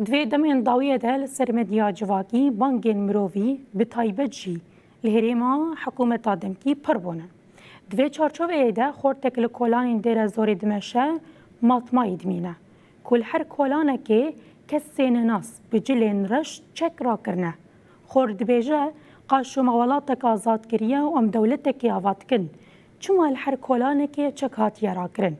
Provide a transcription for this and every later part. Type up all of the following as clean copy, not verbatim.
Di vê demên dawiyê de li ser medya civakî bangên mirovî bi taybet jî li herêma hikûmeta demkî pir bûne. Di vê çarçoveyê de xortek li kolanên Dêrezorê dimeşe matmayî dimîne ku li her kolanekê kesê nenas bi cilên reş çek rakirine. Xort dibêje, Qaşo me welatek azad kiriye û em dewletekê ava dikin. Çima li her kolanekê çek hatiye rakirin?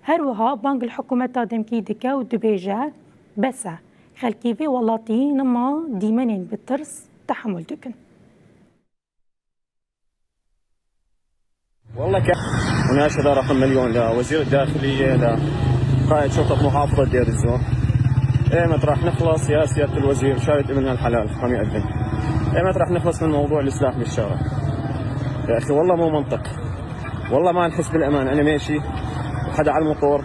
Her wiha bang li hikûmeta demkî dike û dibêje, Bes e, xelkê vê welatî nima dîmenên bi tirs tehemul dikin. والله ك... مناشدة رقم مليون لوزير الداخلية لقائد شرطة محافظة دير الزور. ايمت راح نخلص يا سيادة الوزير شارة ابن الحلال عم يقدم؟ ايمت راح نخلص من موضوع السلاح بالشارع؟ يا اخي والله مو منطق، والله ما نحس بالامان. انا ماشي وحدا على الموتور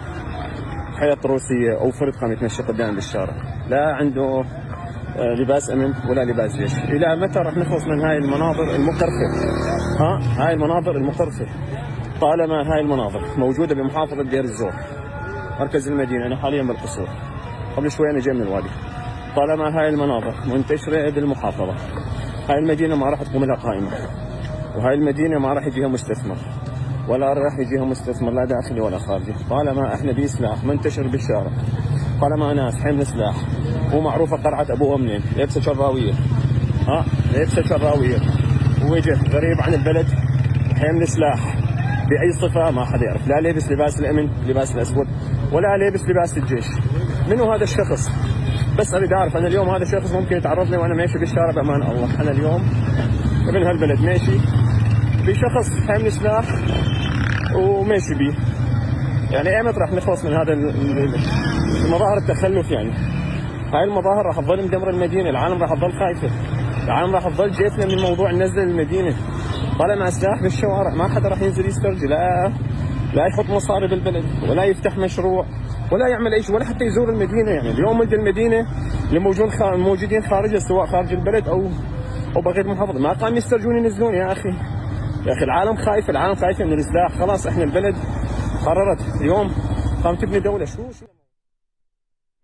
حيط روسية او فرد قام يتمشى قدام بالشارع، لا عنده لباس امن ولا لباس جيش. الى متى راح نخلص من هاي المناظر المقرفه؟ ها هاي المناظر المقرفه، طالما هاي المناظر موجوده بمحافظه دير الزور مركز المدينه، انا حاليا بالقصور، قبل شوي انا جاي من الوادي، طالما هاي المناظر منتشره بالمحافظه، هاي المدينه ما راح تقوم لها قائمه، وهاي المدينه ما راح يجيها مستثمر، ولا راح يجيها مستثمر لا داخلي ولا خارجي. طالما احنا بسلاح منتشر بالشارع، طالما ناس حمل سلاح ومعروفه قرعه ابوها منين، لابسه شراويه، ها لابسه شراويه، وجه غريب عن البلد حمل سلاح باي صفه ما حدا يعرف، لا لابس لباس الامن لباس الاسود ولا لابس لباس الجيش. منو هذا الشخص؟ بس اريد اعرف. انا اليوم هذا الشخص ممكن يتعرض لي وانا ماشي بالشارع بامان الله. انا اليوم ابن هالبلد ماشي بشخص حامل سلاح وماشي بيه. يعني ايمت راح نخلص من هذا المظاهر التخلف؟ يعني هاي المظاهر راح تظل مدمر المدينه، العالم راح تظل خايفه، العالم راح تظل جيفنا من موضوع النزله للمدينه. طالما سلاح بالشوارع ما حدا راح ينزل يسترجي، لا يحط مصاري بالبلد ولا يفتح مشروع ولا يعمل اي شيء ولا حتى يزور المدينه. يعني اليوم ولد المدينه اللي موجودين خارجها سواء خارج البلد او بغير المحافظه ما قام يسترجون ينزلون. يا اخي يا اخي العالم خايف، العالم خايفه من السلاح. خلاص احنا البلد قررت اليوم قام تبني دوله. شو شو